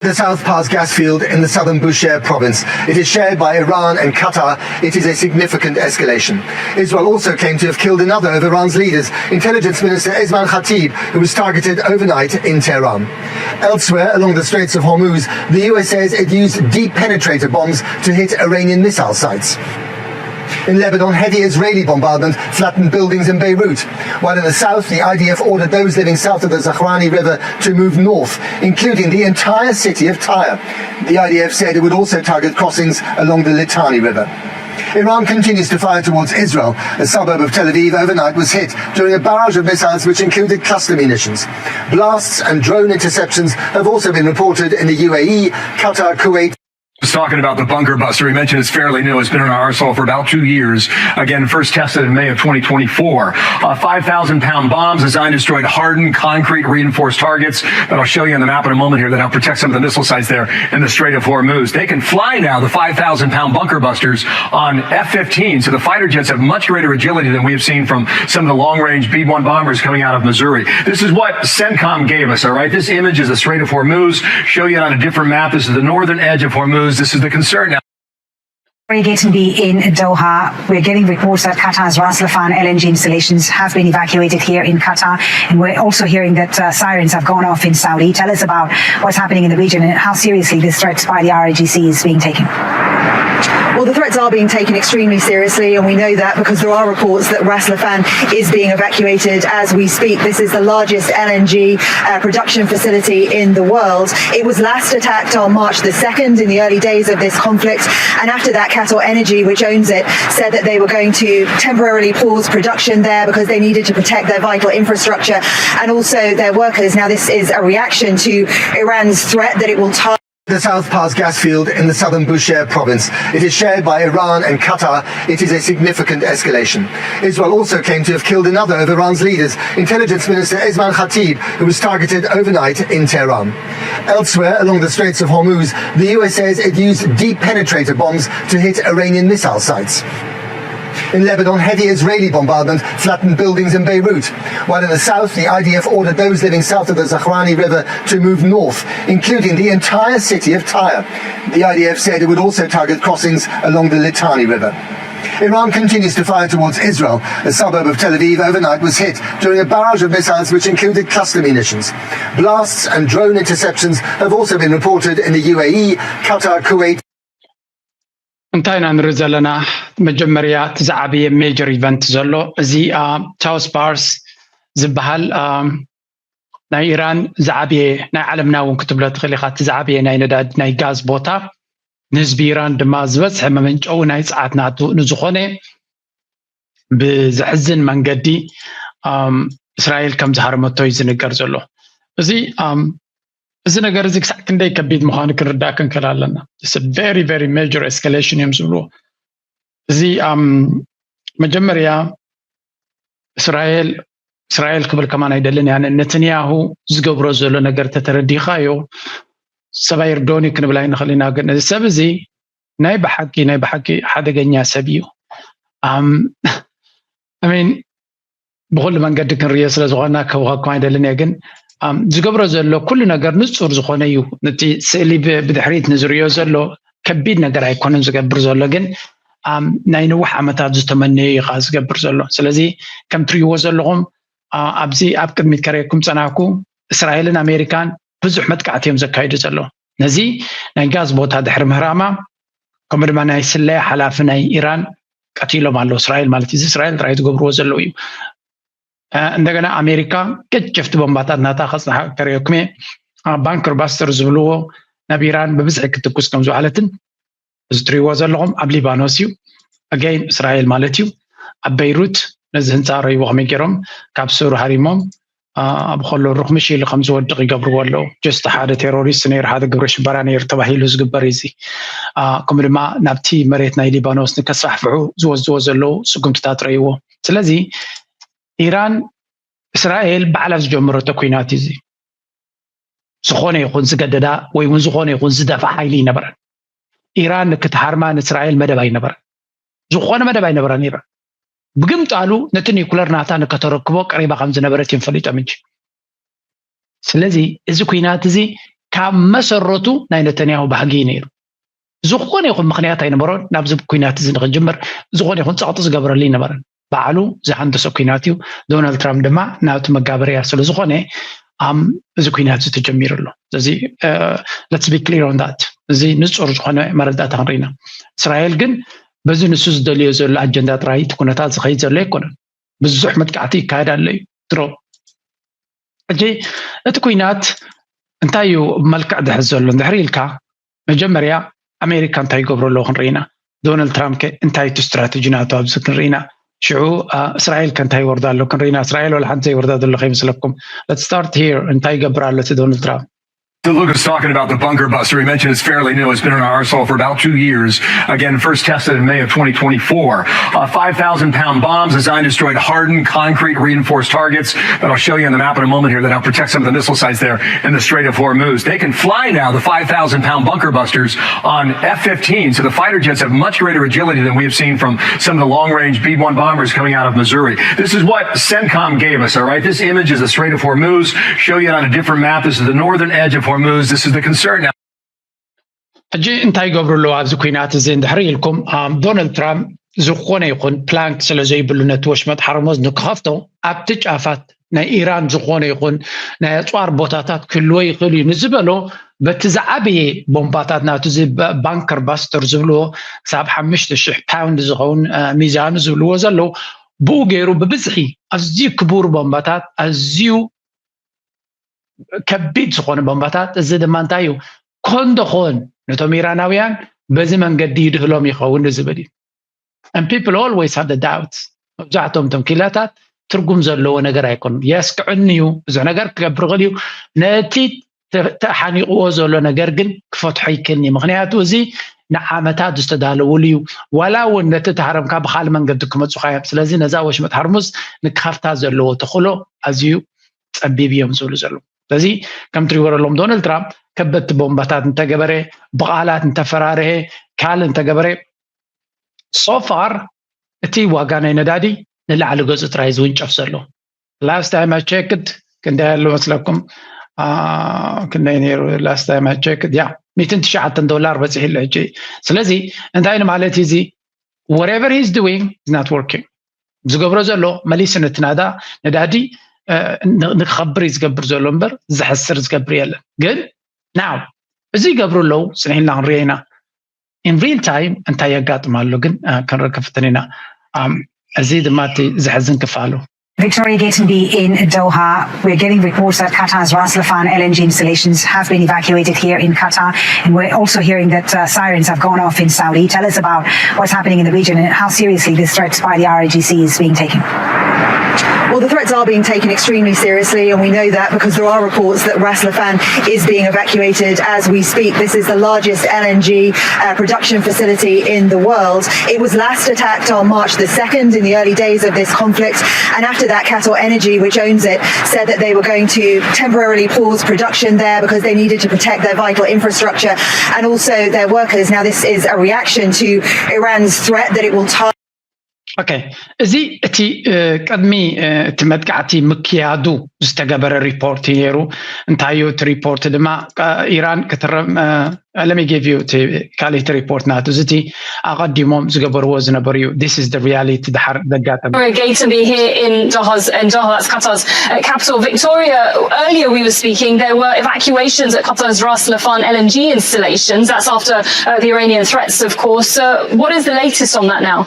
The South Pass gas field in the southern Bushehr province. It is shared by Iran and Qatar. It is a significant escalation. Israel also claimed to have killed another of Iran's leaders, Intelligence Minister Ismail Khatib, who was targeted overnight in Tehran. Elsewhere along the Straits of Hormuz, the U S says it used deep penetrator bombs to hit Iranian missile sites. In Lebanon, heavy Israeli bombardment flattened buildings in Beirut, while in the south, the I D F ordered those living south of the Zahrani River to move north, including the entire city of Tyre. The I D F said it would also target crossings along the Litani River. Iran continues to fire towards Israel. A suburb of Tel Aviv overnight was hit during a barrage of missiles which included cluster munitions. Blasts and drone interceptions have also been reported in the U A E, Qatar, Kuwait, was talking about the bunker buster. He mentioned it's fairly new. It's been in our arsenal for about two years. Again, first tested in May of twenty twenty-four. Uh, five thousand pound bombs designed to destroy hardened concrete reinforced targets that I'll show you on the map in a moment here that help protect some of the missile sites there in the Strait of Hormuz. They can fly now, the five thousand pound bunker busters, on F fifteen. So the fighter jets have much greater agility than we have seen from some of the long range B one bombers coming out of Missouri. This is what CENTCOM gave us, all right? This image is the Strait of Hormuz. Show you on a different map. This is the northern edge of Hormuz. This is the concern now. We're getting be in Doha. We're getting reports that Qatar's Ras Laffan L N G installations have been evacuated here in Qatar, and we're also hearing that uh, sirens have gone off in Saudi. Tell us about what's happening in the region and how seriously this threat by the R I G C is being taken. Well, the threats are being taken extremely seriously, and we know that because there are reports that Ras Laffan is being evacuated as we speak. This is the largest L N G uh, production facility in the world. It was last attacked on March the second in the early days of this conflict, and after that, Qatar Energy, which owns it, said that they were going to temporarily pause production there because they needed to protect their vital infrastructure and also their workers. Now, this is a reaction to Iran's threat that it will target. The South Pass gas field in the southern Bushehr province. It is shared by Iran and Qatar. It is a significant escalation. Israel also claimed to have killed another of Iran's leaders, Intelligence Minister Ismail Khatib, who was targeted overnight in Tehran. Elsewhere along the Straits of Hormuz, the U S says it used deep penetrator bombs to hit Iranian missile sites. In Lebanon, heavy Israeli bombardment flattened buildings in Beirut, while in the south, the I D F ordered those living south of the Zahrani River to move north, including the entire city of Tyre. The I D F said it would also target crossings along the Litani River. Iran continues to fire towards Israel. A suburb of Tel Aviv overnight was hit during a barrage of missiles which included cluster munitions. Blasts and drone interceptions have also been reported in the U A E, Qatar, Kuwait. እንታይ ኢና ንርኢ ዘለና? መጀመርያ እቲ ዝዓበየ ሜጀር ኢቨንት ዘሎ እዚ ቻውስ ባርስ ዝበሃል ናይ ኢራን ዝዓበየ፣ ናይ ዓለምና እውን ክትብሎ ትኽእል ኢኻ፣ እቲ ዝዓበየ ናይ ነዳድ ናይ ጋዝ ቦታ፣ ንህዝቢ ኢራን ድማ ዝበዝሐ መመንጨዊ ናይ ፀዓት ናቱ ንዝኾነ ብዘሕዝን መንገዲ እስራኤል ከም ዝሃረመቶ እዩ ዝንገር ዘሎ። እዚ እዚ ነገር እዚ ክሳዕ ክንደይ ከቢድ ምዃኑ ክንርዳእ ክንክእል ኣለና። Very very major escalation እዮም ዝብልዎ። እዚ መጀመርያ እስራኤል እስራኤል ክብል ከማን ኣይደልን እያ። ነትንያሁ ዝገብሮ ዘሎ ነገር ተተረዲኻዮ ሰብኣይ ርዶኒ ክንብል ኣይንኽእል ኢና። ግን እዚ ሰብ እዚ ናይ ብሓቂ ናይ ብሓቂ ሓደገኛ ሰብ እዩ። ሚን ብኩሉ መንገዲ ክንርዮ ስለ ዝኾና ክህውኸኩም ኣይደልን እየ። ግን ዝገብሮ ዘሎ ኩሉ ነገር ንፁር ዝኾነ እዩ። ነቲ ስእሊ ብድሕሪት ንዝርዮ ዘሎ ከቢድ ነገር ኣይኮነን ዝገብር ዘሎ፣ ግን ናይ ነዊሕ ዓመታት ዝተመነዮ እዩ ከዓ ዝገብር ዘሎ። ስለዚ ከም ትሪእዎ ዘለኹም ኣብዚ ኣብ ቅድሚት ከረየኩም ፀናኩ እስራኤልን ኣሜሪካን ብዙሕ መጥቃዕቲ እዮም ዘካይዱ ዘለዉ። ነዚ ናይ ጋዝ ቦታ ድሕሪ ምህራማ ከምኡ ድማ ናይ ስለያ ሓላፊ ናይ ኢራን ቀቲሎም ኣለዉ። እስራኤል ማለት እዚ እስራኤል ጥራይ ዝገብርዎ ዘለዉ እዩ። እንደገና ኣሜሪካ ገጀፍቲ ቦምባታት ናታ ከፅንሓ ከርእየኩም እየ። ባንከር ባስተር ዝብልዎ ናብ ኢራን ብብዝሒ ክትኩስ ከም ዝውዓለትን እዚ ትሪእዎ ዘለኹም ኣብ ሊባኖስ እዩ። ኣገይን እስራኤል ማለት እዩ። ኣብ በይሩት ነዚ ህንፃ ረይዎ ከመይ ገይሮም ካብ ስሩ ሃሪሞም ኣብ ከሎ ሩኽምሽ ኢሉ ከም ዝወድቕ ይገብርዎ ኣለዉ። ጀስት ሓደ ቴሮሪስት ነይሩ፣ ሓደ ግብረ ሽበራ ነይሩ ተባሂሉ ዝግበር እዩ። እዚ ከምኡ ድማ ናብቲ መሬት ናይ ሊባኖስ ንከስፋሕፍሑ ዝወስድዎ ዘለዉ ስጉምትታት ረይዎ። ስለዚ ኢራን እስራኤል ባዕላ ዝጀመረቶ ኩናት እዩ። እዚ ዝኾነ ይኹን ዝገደዳ ወይ እውን ዝኾነ ይኹን ዝደፋ ሓይሊ ይነበረን። ኢራን ክትሃርማ ንእስራኤል መደብ ኣይነበረን። ዝኾነ መደብ ኣይነበረን። ኢራን ብግምጣሉ ነቲ ኒኩለር ናታ ንከተረክቦ ቀሪባ ከም ዝነበረት እዮም ፈሊጦም እንጂ። ስለዚ እዚ ኩናት እዚ ካብ መሰረቱ ናይ ነተንያሁ ባህጊ እዩ ነይሩ። ዝኾነ ይኹን ምኽንያት ኣይነበሮን ናብዚ ኩናት እዚ ንክጅምር፣ ዝኾነ ይኹን ጸቕጢ ዝገበረሉ ኣይነበረን። ባዕሉ ዝሃንደሶ ኩናት እዩ። ዶናልድ ትራምፕ ድማ ናብቲ መጋበርያ ስለ ዝኾነ ኣም እዚ ኩናት እዚ ተጀሚሩ ኣሎ። ስለዚ let's be clear on that፣ እዚ ንጹር ዝኾነ መረዳእታ ክንርኢና። እስራኤል ግን በዚ ንሱ ዝደልዮ ዘሎ ኣጀንዳ ጥራይ እቲ ኩነታት ዝኸይድ ዘሎ ኣይኮነን። ብዙሕ መጥቃዕቲ ይካየድ ኣሎ እዩ ድሮ። ሕጂ እቲ ኩናት እንታይ እዩ መልክዕ ድሕዝ ዘሎ እንድሕር ኢልካ፣ መጀመርያ ኣሜሪካ እንታይ ይገብሩ ኣለዉ ክንርኢና፣ ዶናልድ ትራምፕ ከ እንታይ እቲ ስትራተጂ ናቱ ኣብዚ ክንርኢና፣ ሽዑ እስራኤል ከ እንታይ ይወርዳ ኣሎ ክንርኢና። እስራኤል ወላ ሓንቲ ዘይወርዳ ዘሎ ከይመስለኩም። Let's start here። እንታይ ይገብር ኣሎ እቲ ዶናልድ ትራምፕ? So Lucas, talking about the bunker buster, we mentioned it's fairly new. It's been in our arsenal for about two years. Again, first tested in May of twenty twenty-four. Uh, five thousand pound bombs designed to destroy hardened concrete reinforced targets that I'll show you on the map in a moment here that help protect some of the missile sites there in the Strait of Hormuz. They can fly now, the five thousand pound bunker busters, on F fifteen. So the fighter jets have much greater agility than we have seen from some of the long range B one bombers coming out of Missouri. This is what CENTCOM gave us, all right? This image is the Strait of Hormuz. Show you on a different map. This is the northern edge of Hormuz. This is the concern now. ሕጂ እንታይ ይገብሩ ኣለዉ ኣብዚ ኩናት እዚ እንድሕር ኢልኩም፣ ዶናልድ ትራምፕ ዝኾነ ይኹን ፕላንክ ስለ ዘይብሉ ነቲ ወሽመጥ ሓርሞዝ ንክኸፍቶ ኣብቲ ጫፋት ናይ ኢራን ዝኾነ ይኹን ናይ ኣፅዋር ቦታታት ክህልዎ ይኽእል እዩ ንዝበሎ በቲ ዝዓበየ ቦምባታት ናቱ እዚ ባንከር ባስተር ዝብልዎ ክሳብ ሓሙሽተ ሽሕ ፓውንድ ዝኸውን ሚዛኑ ዝብልዎ ዘለዉ ብኡ ገይሩ ብብዝሒ ኣዝዩ ክቡር ቦምባታት ኣዝዩ ከቢድ ዝኾነ ቦምባታት እዚ ድማ እንታይ እዩ ኮንዶ ኾን ነቶም ኢራናውያን በዚ መንገዲ ይድህሎም ይኸውን ዝብል እዩ። And people always have the doubts። መብዛሕትኦም እቶም ኪላታት ትርጉም ዘለዎ ነገር ኣይኮኑን። የስክዕኒ እዩ፣ ብዙሕ ነገር ክገብር ይኽእል እዩ። ነቲ ተሓኒቕዎ ዘሎ ነገር ግን ክፈትሖ ይክእልኒ። ምክንያቱ እዚ ንዓመታት ዝተዳለውሉ እዩ። ዋላ እውን ነቲ ተሃረምካ ብካል መንገዲ ክመፁካ እዮም። ስለዚ ነዛ ወሽመጥ ሃርሙዝ ንክኸፍታ ዘለዎ ተኽእሎ ኣዝዩ ጸቢብ እዮም ዝብሉ ዘለዉ። ስለዚ ከም ትሪእዎ ዘለኹም ዶናልድ ትራምፕ ከበድቲ ቦምባታት እንተገበረ፣ ብቓላት እንተፈራርሀ፣ ካል እንተገበረ so far እቲ ዋጋ ናይ ነዳዲ ንላዕሊ ገጹ ጥራይ ዝውንጨፍ ዘሎ። Last time I checked ክንደይ ኣሎ መስለኩም? ክንደይ ነይሩ? Last time I checked ያ ሚእትን ትሽዓተን ዶላር በፂሑ ኣሎ ሕጂ። ስለዚ እንታይ ማለት እዚ whatever he's doing is not working። ዝገብሮ ዘሎ መሊሱ ነቲ ናዳ ነዳዲ ንክኸብር እዩ ዝገብር ዘሎ እምበር ዘሕስር ዝገብር የለን። ግን ናው እዚ ይገብሩ ኣለዉ፣ ፅንሕ ኢልና ክንሪኦ ኢና። In real time እንታይ የጋጥም ኣሎ ግን ክንርኢ ክፍትን ኢና። እዚ ድማ እቲ ዘሕዝን ክፋሉ። Victoria Gatenby in Doha. We're getting reports that Qatar's Ras Laffan L N G installations have been evacuated here in Qatar, and we're also hearing that uh, sirens have gone off in Saudi. Tell us about what's happening in the region and how seriously this threat by the R I G C is being taken. Well, the threats are being taken extremely seriously, and we know that because there are reports that Ras Laffan is being evacuated as we speak. This is the largest L N G uh, production facility in the world. It was last attacked on March the second in the early days of this conflict, and after that, Qatar Energy, which owns it, said that they were going to temporarily pause production there because they needed to protect their vital infrastructure and also their workers. Now, this is a reaction to Iran's threat that it will target ኦኬ፣ እዚ እቲ ቅድሚ እቲ መጥቃዕቲ ምክያዱ ዝተገበረ ሪፖርት እዩ ነይሩ። እንታይ እዩ እቲ ሪፖርት ድማ ኢራን ክትረም ለሚ ጌቭ ዩ እቲ ካልእ እቲ ሪፖርት ናቱ እዚ እቲ ኣቐዲሞም ዝገበርዎ ዝነበሩ እዩ። This is the reality ድሓር ዘጋጠመ We're going to be here in Doha's, in Doha, that's Qatar's uh, capital. Victoria, earlier we were speaking, there were evacuations at Qatar's Ras Laffan L N G installations. That's after uh, the Iranian threats, of course. Uh, what is the latest on that now?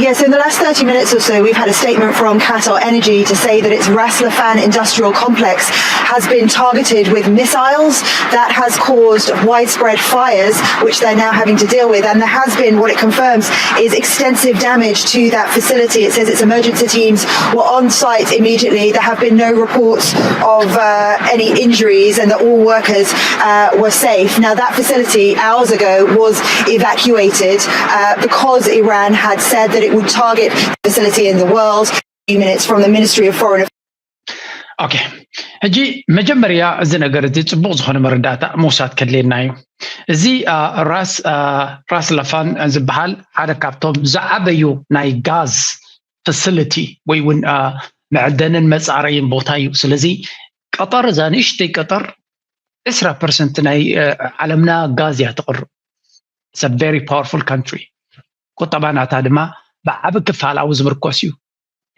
Yes, in the last thirty minutes or so, we've had a statement from Qatar Energy to say that its Ras Laffan industrial complex has been targeted with missiles. That has caused widespread fires, which they're now having to deal with. And there has been, what it confirms, is extensive damage to that facility. It says its emergency teams were on site immediately. There have been no reports of uh, any injuries, and that all workers uh, were safe. Now, that facility hours ago was evacuated uh, because Iran had said that it would target the facility in the world. Minutes from the Ministry of Foreign Affairs. ኦኬ፣ ሕጂ መጀመርያ እዚ ነገር እዚ ፅቡቕ ዝኾነ መረዳእታ ምውሳድ ከድልየና እዩ። እዚ ራስ ራስ ለፋን ዝበሃል ሓደ ካብቶም ዝዓበዩ ናይ ጋዝ ፋሲሊቲ ወይ እውን መዕደንን መፃረይን ቦታ እዩ። ስለዚ ቀጠር እዛ ንእሽተይ ቀጠር ዕስራ ፐርሰንት ናይ ዓለምና ጋዝ እያ ተቕርብ። It's a very powerful country። ቁጠባ ናታ ድማ ብዓቢ ክፋል ኣብኡ ዝምርኮስ እዩ።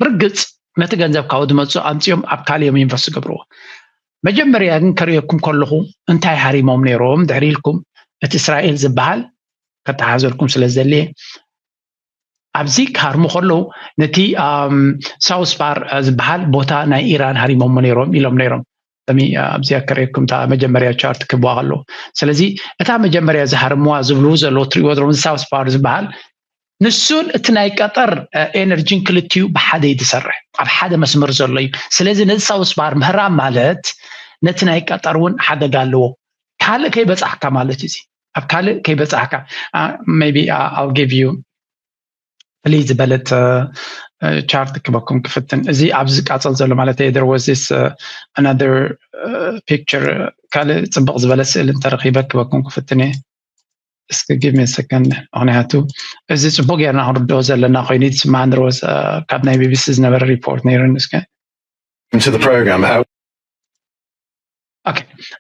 ብርግጽ ነቲ ገንዘብ ካብኡ ዝመጽእ ኣምጺኦም ኣብ ካልእ እዮም ኢንቨስት ዝገብርዎ። መጀመርያ ግን ከርእየኩም ከለኹ እንታይ ሃሪሞም ነይሮም ድሕሪ ኢልኩም እቲ እስራኤል ዝበሃል ከተሓዘልኩም ስለ ዘድልየ ኣብዚ ክሃርሙ ከለዉ ነቲ ሳውስ ባር ዝበሃል ቦታ ናይ ኢራን ሃሪሞሞ ነይሮም ኢሎም ነይሮም። ኣብዚ ኣከረየኩም እታ መጀመርያ ቻርት ክህብዋ ከለዉ ስለዚ እታ መጀመርያ ዝሃርምዋ ዝብልዉ ዘለዉ ትሪእዎ ዘለኹም ሳውስ ባር ዝበሃል ንሱን እቲ ናይ ቀጠር ኤነርጂን ክልቲኡ ብሓደ እዩ ዝሰርሕ ኣብ ሓደ መስመር ዘሎ እዩ። ስለዚ ነዚ ሳውስ ባር ምህራም ማለት ነቲ ናይ ቀጠር እውን ሓደጋ ኣለዎ። ካልእ ከይበፃሕካ ማለት እዩ። ኣብ ካልእ ከይበፃሕካ ቢ give you ፍልይ ዝበለት ቻርት ክበኩም ክፍትን እዚ ኣብዚ ዝቃፀል ዘሎ ማለት there was this another picture ካልእ ፅብቕ ዝበለ ስእሊ እንተረኺበ ክበኩም ክፍትን እየ። እስኪ give me a second ምክንያቱ እዚ ፅቡቅ ጌርና ክንርድኦ ዘለና ኮይኑ ዝስማሃን there was ካብ ናይ ቢቢሲ ዝነበረ ሪፖርት ነይሩን እስከ into the program. How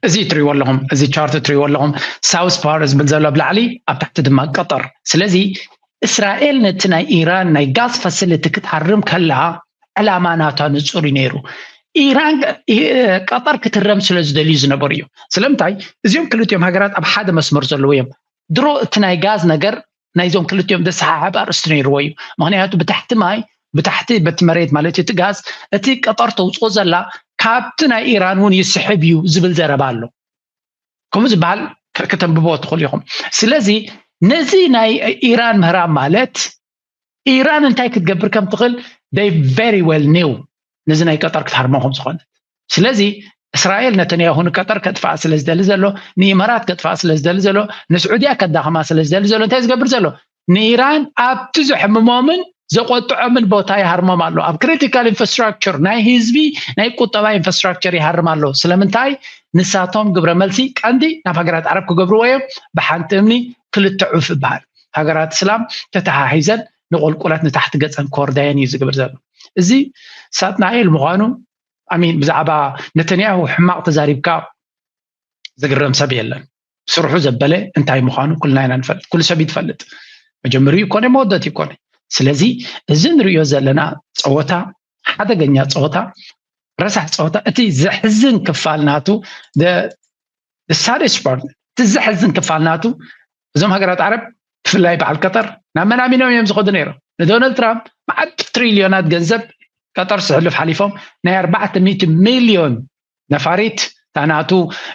እዚ ትሪእዎ ኣለኹም እዚ ቻርት ትሪእዎ ኣለኹም ሳውስ ባር ዝብል ዘሎ ብላዕሊ ኣብ ታሕቲ ድማ ቀጠር ስለዚ እስራኤል ነቲ ናይ ኢራን ናይ ጋዝ ፋሲሊቲ ክትሃርም ከላ ዕላማ ናታ ንፁር እዩ ነይሩ ኢራን ቀጠር ክትረም ስለ ዝደልዩ ዝነበሩ እዩ ስለምንታይ እዚኦም ክልቲኦም ሃገራት ኣብ ሓደ መስመር ዘለዉ እዮም ድሮ እቲ ናይ ጋዝ ነገር ናይዞም ክልቲኦም ዘሰሓሕብ ኣርእስቲ ነይርዎ እዩ ምክንያቱ ብታሕቲ ማይ ብታሕቲ በቲ መሬት ማለት እቲ ጋዝ እቲ ቀጠር ተውፅኦ ዘላ ካብቲ ናይ ኢራን እውን ይስሕብ እዩ ዝብል ዘረባ ኣሎ ከምኡ ዝበሃል ከተንብቦ ትኽእሉ ኢኹም ስለዚ ነዚ ናይ ኢራን ምህራም ማለት ኢራን እንታይ ክትገብር ከም ትኽእል they very well knew ነዚ ናይ ቀጠር ክትሃርሞ ከም ዝኾነት ስለዚ እስራኤል ነተንያሁ ንቀጠር ከጥፍኣ ስለ ዝደሊ ዘሎ ንኢመራት ከጥፍኣ ስለ ዝደሊ ዘሎ ንስዑድያ ከዳኸማ ስለ ዝደሊ ዘሎ እንታይ ዝገብር ዘሎ ንኢራን ኣብቲ ዘሕምሞምን ዘቆጥዖምን ቦታ ይሃርሞም ኣሎ ኣብ critical infrastructure ናይ ህዝቢ ናይ ቁጠባ infrastructure ይሃርም ኣሎ ስለምንታይ ንሳቶም ግብረ መልሲ ቀንዲ ናብ ሃገራት ዓረብ ክገብርዎ እዮም ብሓንቲ እምኒ ክልተ ዑፍ ይበሃል ሃገራት እስላም ተተሓሒዘን ንቆልቁለት ንታሕቲ ገፀን ክወርዳየን እዩ ዝግብር ዘሎ እዚ ሳጥናኤል ምዃኑ ኣሚን ብዛዕባ ነተንያሁ ሕማቕ ተዛሪብካ ዝግረም ሰብ የለን ስርሑ ዘበለ እንታይ ምዃኑ ኩልና ኢና ንፈልጥ ኩሉ ሰብ ይትፈልጥ መጀመሪኡ ይኮነ መወደት ይኮነ ስለዚ እዚ ንሪኦ ዘለና ፀወታ ሓደገኛ ፀወታ ረሳሕ ፀወታ እቲ ዘሕዝን ክፋል ናቱ ሳደስ ፓርት እቲ ዘሕዝን ክፋል ናቱ እዞም ሃገራት ዓረብ ብፍላይ በዓል ቀጠር ናብ መናሚኖም እዮም ዝኸዱ ነይሮም ንዶናልድ ትራምፕ መዓት ትሪልዮናት ገንዘብ ቀጠር ስሕልፍ ሓሊፎም ናይ ኣርባዕተ ሚእቲ ሚልዮን ነፋሪት ታናቱ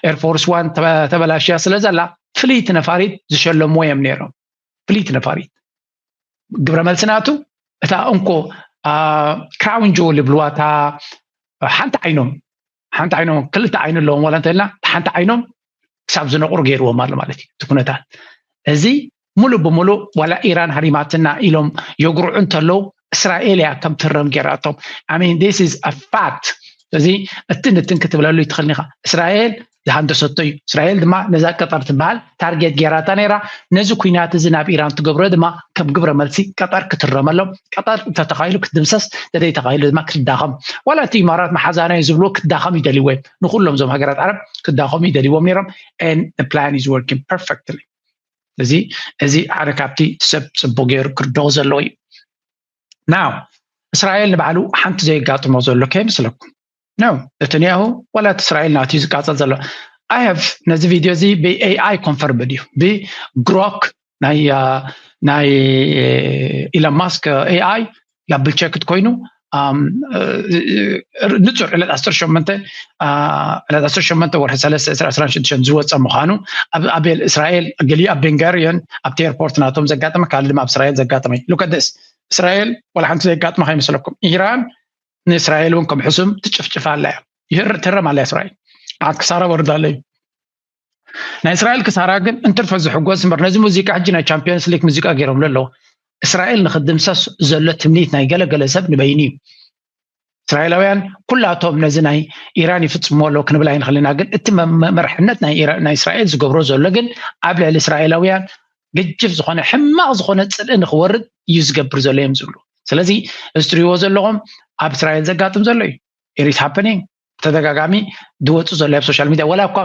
ኤርፎርስ ዋን ተበላሽያ ስለ ዘላ ፍልይቲ ነፋሪት ዝሸለምዎ እዮም ነይሮም ፍልይቲ ነፋሪት ግብረ መልሲ ናቱ እታ እንኮ ክራውን ጆል ይብልዋ እታ ሓንቲ ዓይኖም ሓንቲ ዓይኖም ክልተ ዓይኑ ኣለዎም ዋላ እንተልና ሓንቲ ዓይኖም ክሳብ ዝነቑሩ ገይርዎም ኣሎ ማለት እዩ እቲ ኩነታት እዚ ሙሉእ ብሙሉእ ዋላ ኢራን ሃሪማትና ኢሎም የጉርዑ እንተለዉ እስራኤል እያ ከም ትህረም ገይራቶም I mean this is a fact እዚ እትን እትን ክትብለሉ ይትኽእል ኢኻ እስራኤል ዝሃንደሰቶ እዩ እስራኤል ድማ ነዛ ቀጠር ትበሃል ታርጌት ገይራታ ነይራ ነዚ ኩናት እዚ ናብ ኢራን ትገብሮ ድማ ከም ግብረ መልሲ ቀጠር ክትረመሎም ቀጠር እንተተኻኢሉ ክትድምሰስ ተዘይተኻኢሉ ድማ ክትዳኸም ዋላ እቲ ኢማራት መሓዛና እዩ ዝብልዎ ክትዳኸም ይደልይዎ እዮም ንኩሎም እዞም ሃገራት ዓረብ ክዳኸሙ ይደልይዎም ነይሮም and the plan is working perfectly እዚ እዚ ሓደ ካብቲ ሰብ ፅቡቅ ገይሩ ክርድኦ ዘለዎ እዩ now እስራኤል ንባዕሉ ሓንቲ ዘየጋጥሞ ዘሎ ከይመስለኩም no ነተንያሁ ዋላ እቲ እስራኤል ናትዩ ዝቃፀል ዘሎ I have ነዚ ቪድዮ እዚ ብ AI confirmed እዩ ብ Grok ናይ ናይ ኢለን ማስክ AI double checked ኮይኑ ንፁር ዕለት ዓሰርተ ሸሞንተ ዕለት ዓሰርተ ሸሞንተ ወርሒ ሰለስተ ዕስራ ዕስራን ሽዱሽተን ዝወፀ ምዃኑ ኣብ ኣቤል እስራኤል ገሊኡ ኣብ ቤንጋሪዮን ኣብቲ ኤርፖርት ናቶም ዘጋጠመ ካልእ ድማ ኣብ እስራኤል ዘጋጠመ እዩ look at this እስራኤል ዋላ ሓንቲ ዘጋጥመ ከይመስለኩም ኢራን ንእስራኤል እውን ከም ሕሱም ትጭፍጭፍ ኣላ እያ ይህር ትህረም ኣላ እስራኤል ዓት ክሳራ ወርዳ ኣለዩ ናይ እስራኤል ክሳራ ግን እንትርፈ ዝሕጎስ እምበር ነዚ ሙዚቃ ሕጂ ናይ ቻምፒዮንስ ሊግ ሙዚቃ ገይሮምሉ ኣለዉ እስራኤል ንክድምሰስ ዘሎ ትምኒት ናይ ገለገለ ሰብ ንበይኑ እዩ እስራኤላውያን ኩላቶም ነዚ ናይ ኢራን ይፍፅሞ ኣለዉ ክንብል ኣይንኽእል ኢና ግን እቲ መርሕነት ናይ እስራኤል ዝገብሮ ዘሎ ግን ኣብ ልዕሊ እስራኤላውያን ገጅፍ ዝኾነ ሕማቕ ዝኾነ ፅልኢ ንክወርድ እዩ ዝገብር ዘሎ እዮም ዝብሉ ስለዚ እዚ ትሪእዎ ዘለኹም ኣብ እስራኤል ዘጋጥም ዘሎ እዩ it is happening ተደጋጋሚ ዝወፁ ዘሎ ኣብ ሶሻል ሚድያ፣ ዋላ እኳ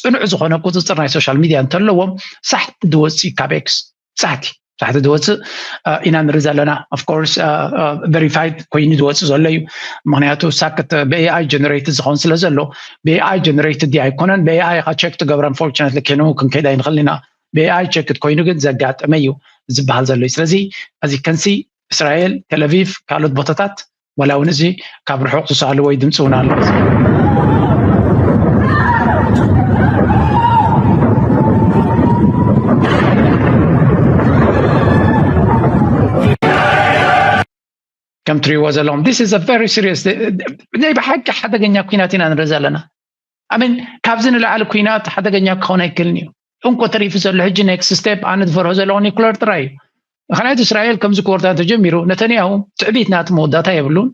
ፅኑዕ ዝኾነ ቁፅፅር ናይ ሶሻል ሚድያ እንተለዎም፣ ሳሕቲ ዝወፅእ ካብ ኤክስ ሳሕቲ ሳሕቲ ዝወፅእ ኢና ንርኢ ዘለና። ኦፍኮርስ ቨሪፋይድ ኮይኑ ዝወፅእ ዘሎ እዩ። ምክንያቱ ሳክት ብኤኣይ ጀነሬትድ ዝኸውን ስለ ዘሎ፣ ብኤኣይ ጀነሬትድ ድዩ ኣይኮነን፣ ብኤኣይ ኢኻ ቸክ ትገብሮ። ኣንፎርቹነትሊ ኬኑ ክንከይድ ኣይንኽእል ኢና። ብኤኣይ ቸክድ ኮይኑ ግን ዘጋጠመ እዩ ዝበሃል ዘሎ እዩ። ስለዚ እዚ ከንሲ እስራኤል፣ ቴለቪቭ፣ ካልኦት ቦታታት ዋላ እውን እዚ ካብ ርሑቕ ዝሰኣልዎ ድምፂ እውን ኣሎ። ከም ትሪእዎ ዘለኹም this is a very serious፣ ናይ ብሓቂ ሓደገኛ ኩናት ኢና ንርኢ ዘለና። ኣሚን ካብዚ ንላዕሊ ኩናት ሓደገኛ ክኸውን ኣይክእልን እዩ። እንኮ ተሪፉ ዘሎ ሕጂ ኔክስት ስቴፕ ኣነ ዝፈርሆ ዘለኹ ኒኩለር ጥራይ እዩ። ምክንያቱ እስራኤል ከምዚ ክወርታ እንተጀሚሩ ነተንያሁ ትዕቢት ናቱ መወዳእታ የብሉን።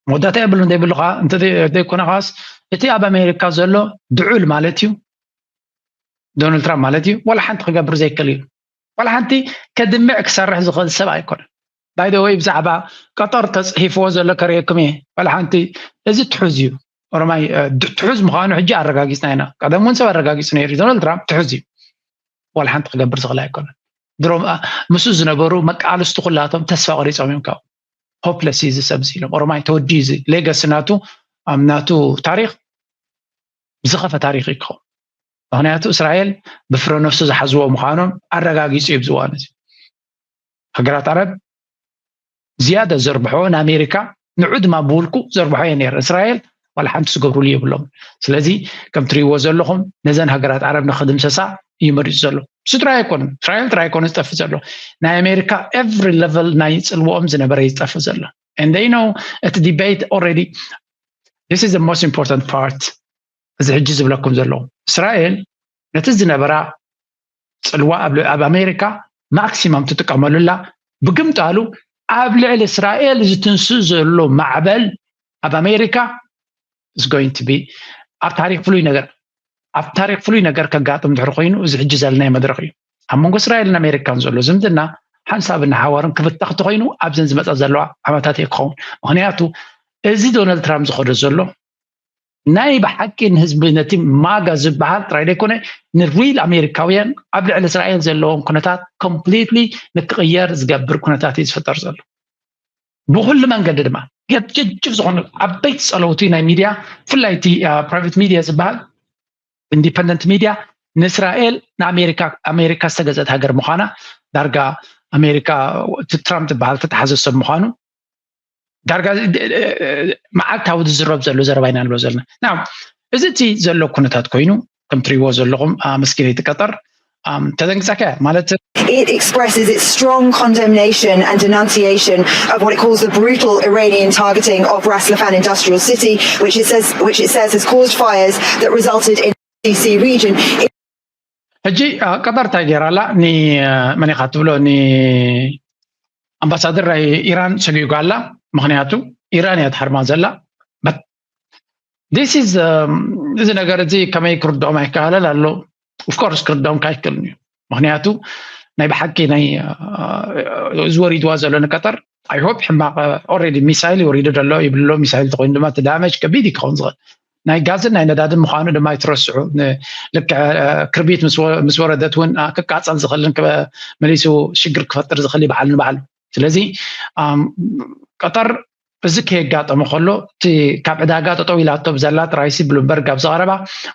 መወዳእታ የብሉን ዘይብሉ ከዓ እንተዘይኮነ ከዓስ እቲ ኣብ ኣሜሪካ ዘሎ ድዑል ማለት እዩ ዶናልድ ትራምፕ ማለት እዩ። ዋላ ሓንቲ ክገብር ዘይክእል እዩ። ዋላ ሓንቲ ከድምዕ ክሰርሕ ዝኽእል ሰብ ኣይኮነን። ባይ ወይ ብዛዕባ ቀጠር ተፅሒፍዎ ዘሎ ከርእየኩም እየ። ዋላ ሓንቲ እዚ ትሑዝ እዩ። ኦሮማይ ትሑዝ ምዃኑ ሕጂ ኣረጋጊፅና ኢና። ቀደም እውን ሰብ ኣረጋጊፁ ነይሩ። ዶናልድ ትራምፕ ትሑዝ እዩ። ዋላ ሓንቲ ክገብር ዝኽእል ኣይኮነን። ድሮም ምስኡ ዝነበሩ መቃልስቱ ኩላቶም ተስፋ ቆሪፆም እዮም። ካብ ሆፕለስ እዚ ሰብ እዚ ኢሎም ኦሮማይ ተወዲ እዚ ሌገሲ ናቱ ናቱ ታሪክ ዝኸፈ ታሪክ እዩ ክኸውን። ምክንያቱ እስራኤል ብፍረ ነፍሱ ዝሓዝዎ ምዃኖም ኣረጋጊፁ እዩ። ብዝዋን እዚ ሃገራት ዓረብ ዝያዳ ዘርብሖ ንኣሜሪካ ንዑ ድማ ብውልቁ ዘርብሖ እየ ነይረ። እስራኤል ዋላ ሓንቲ ዝገብሩሉ የብሎም። ስለዚ ከም ትሪእዎ ዘለኹም ነዘን ሃገራት ዓረብ ንክድምሰሳ እዩ መሪፁ ዘሎ። እሱ ጥራይ ኣይኮነን፣ እስራኤል ጥራይ ኣይኮነ ዝጠፍእ ዘሎ፣ ናይ ኣሜሪካ ኤቭሪ ሌቨል ናይ ፅልዎኦም ዝነበረ ይጠፍእ ዘሎ። And they know እቲ ዲቤት ኦልሬዲ this is the most important part። እዚ ሕጂ ዝብለኩም ዘለኹ እስራኤል ነቲ ዝነበራ ፅልዋ ኣብ ኣሜሪካ ማክሲማም ትጥቀመሉላ ብግምጣሉ ኣብ ልዕሊ እስራኤል ዝትንስእ ዘሎ ማዕበል ኣብ ኣሜሪካ is going to be ኣብ ታሪክ ፍሉይ ነገር ኣብ ታሪክ ፍሉይ ነገር ከጋጥም ድሕሪ ኮይኑ እዚ ሕጂ ዘለናይ መድረክ እዩ። ኣብ መንጎ እስራኤልን ኣሜሪካን ዘሎ ዝምድና ሓንሳብን ሓዋርን ክብተኽ ተኮይኑ ኣብዘን ዝመፃ ዘለዋ ዓመታት እየ ክኸውን። ምክንያቱ እዚ ዶናልድ ትራምፕ ዝኸዶ ዘሎ ናይ ብሓቂ ንህዝቢ ነቲ ማጋ ዝበሃል ጥራይ ዘይኮነ ንሪል ኣሜሪካውያን ኣብ ልዕሊ እስራኤል ዘለዎም ኩነታት ኮምፕሊትሊ ንክቕየር ዝገብር ኩነታት እዩ ዝፍጠር ዘሎ። ብኩሉ መንገዲ ድማ ገጅጅብ ዝኾኑ ዓበይቲ ፀለውቲ ናይ ሚድያ ብፍላይ እቲ ፕራይቬት ሚድያ ዝበሃል ኢንዲፐንደንት ሚድያ ንእስራኤል ንኣሜሪካ ኣሜሪካ ዝተገዘት ሃገር ምዃና ዳርጋ ኣሜሪካ እቲ ትራምፕ ዝበሃል ተተሓዘ ሰብ ምዃኑ ዳርጋ መዓልታዊ ዝዝረብ ዘሎ ዘረባ ኢና ንብሎ ዘለና። ና እዚ እቲ ዘሎ ኩነታት ኮይኑ ከም ትሪእዎ ዘለኹም መስኪነይቲ ቀጠር ተደንግፀካ ማለት It expresses its strong condemnation and denunciation of what it calls the brutal Iranian targeting of Ras Laffan Industrial City, which it says, which it says has caused fires that resulted in the D C region. ሕጂ ቀጠር እንታይ ገይራ ኣላ? ንመን ኢኻ ትብሎ? ንኣምባሳደር ናይ ኢራን ሰጒጓ ኣላ። ምክንያቱ ኢራን እያ ትሃርማ ዘላ። This is እዚ ነገር እዚ ከመይ ክርድኦም ኣይከኣለን ኣሎ። ኦፍኮርስ ክርድኦም ካይክእልን እዩ። ምክንያቱ ናይ ብሓቂ ናይ እዚ ወሪድዋ ዘሎ ንቀጠር ኣይሆፕ ሕማቅ ኦልሬዲ ሚሳይል ወሪዱ ዘሎ ይብሎ። ሚሳይል ተኮይኑ ድማ እቲ ዳመጅ ከቢድ እዩ ክኸውን ዝኽእል። ናይ ጋዝን ናይ ነዳድን ምዃኑ ድማ ኣይትረስዑ። ልክዕ ክርቢት ምስ ወረደት እውን ክቃፀል ዝኽእልን መሊሱ ሽግር ክፈጥር ዝኽእል እዩ በዓል ንባዕሉ። ስለዚ ቀጠር እዚ ከየጋጠመ ከሎ እቲ ካብ ዕዳጋ ጠጠው ኢላቶ ብዘላ ጥራይሲ ብሉምበርግ ኣብ ዘቐረባ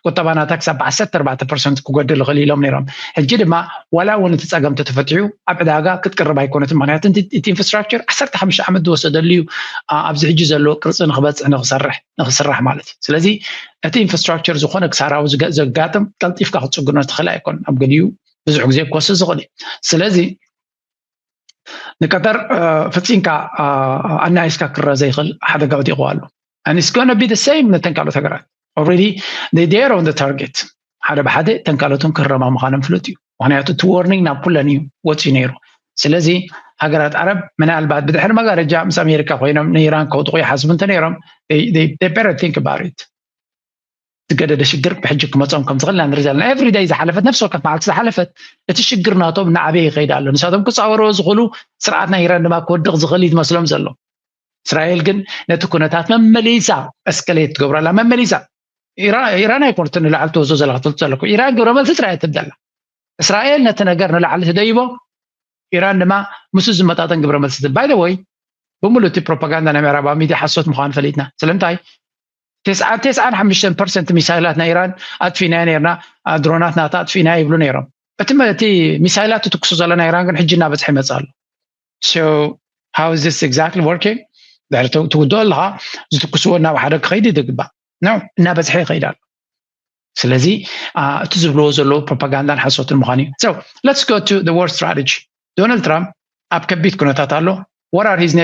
ቁጠባ ናታ ክሳብ ዓሰርተ ኣርባዕተ ፐርሰንት ክጎድል ይኽእል ኢሎም ነይሮም። ሕጂ ድማ ዋላ እውን እቲ ፀገም ተተፈቲሑ ኣብ ዕዳጋ ክትቅርብ ኣይኮነትን። ምክንያቱ እቲ ኢንፍራስትራክቸር ዓሰርተ ሓሙሽተ ዓመት ዝወሰደሉ እዩ ኣብዚ ሕጂ ዘለዎ ቅርፂ ንክበፅሕ ንክሰርሕ ንክስራሕ ማለት እዩ። ስለዚ እቲ ኢንፍራስትራክቸር ዝኾነ ክሳራዊ ዘጋጥም ቀልጢፍካ ክትፅግኖ ትኽእል ኣይኮን ኣብ ገሊኡ ብዙሕ ግዜ ክወስድ ዝኽእል እዩ። ስለዚ ንቀጠር ፈፂምካ ኣናይስካ ክረአ ዘይኽእል ሓደጋ ወዲቕዋ ኣሎ። And it's gonna be the same ነተን ካልኦት ሃገራት already they are on the target። ሓደ ብሓደ ተን ካልኦትን ክረማ ምዃኖም ፍሉጥ እዩ። ምክንያቱ እቲ ዋርኒንግ ናብ ኩለን እዩ ወፂኡ ነይሩ። ስለዚ ሃገራት ዓረብ ምናልባት ብድሕሪ መጋረጃ ምስ ኣሜሪካ ኮይኖም ንኢራን ከውድቑ ይሓስቡ እንተ ነይሮም they better think about it። ዝገደደ ሽግር ብሕጂ ክመፆም ከም ዝኽእል ኢና ንርኢ ዘለና። ኤቭሪ ደይ ዝሓለፈት ነፍሲ ወከፍ መዓልቲ ዝሓለፈት እቲ ሽግር ናቶም እናዓበየ ይኸይድ ኣሎ። ንሳቶም ክፃወርዎ ዝኽእሉ ስርዓት ናይ ኢራን ድማ ክወድቕ ዝኽእል እዩ ዝመስሎም ዘሎ። እስራኤል ግን ነቲ ኩነታት መመሊሳ እስከሌት ትገብረላ መመሊሳ ኢራን ኣይኮነት ንላዕሊ ትወስዶ ዘላ ክትፈልጡ ዘለኩም። ኢራን ግብረ መልሲ ጥራይ ትብደላ። እስራኤል ነቲ ነገር ንላዕሊ ትደይቦ፣ ኢራን ድማ ምስ ዝመጣጠን ግብረ መልሲ ትብል። ባይ ወይ ብምሉእ እቲ ፕሮፓጋንዳ ናይ ምዕራባዊ ሚድያ ሓሶት ምዃኑ ፈሊጥና። ስለምንታይ? ተስዓን ተስዓን ሓሙሽተን ፐርሰንት ሚሳይላት ናይ ኢራን ኣጥፊና ነርና፣ ድሮናት ናታ ኣጥፊና ይብሉ ነይሮም። እቲ እቲ ሚሳይላት ትትኩሱ ዘለና ኢራን ግን ሕጂ እናበዝሐ ይመጽእ ኣሎ። So how is this exactly working? ድሕሪ ትውድኦ ኣለካ ዝትኩስዎ እናብ ሓደ ክኸይድ ይግባእ ነው እናበዝሐ ይኸይድ ኣሎ። ስለዚ እቲ ዝብልዎ ዘለዉ ፕሮፓጋንዳን ሓሶትን ምዃኑ እዩ። So let's go to the war strategy. ዶናልድ ትራምፕ ኣብ ከቢድ ኩነታት ኣሎ። What are his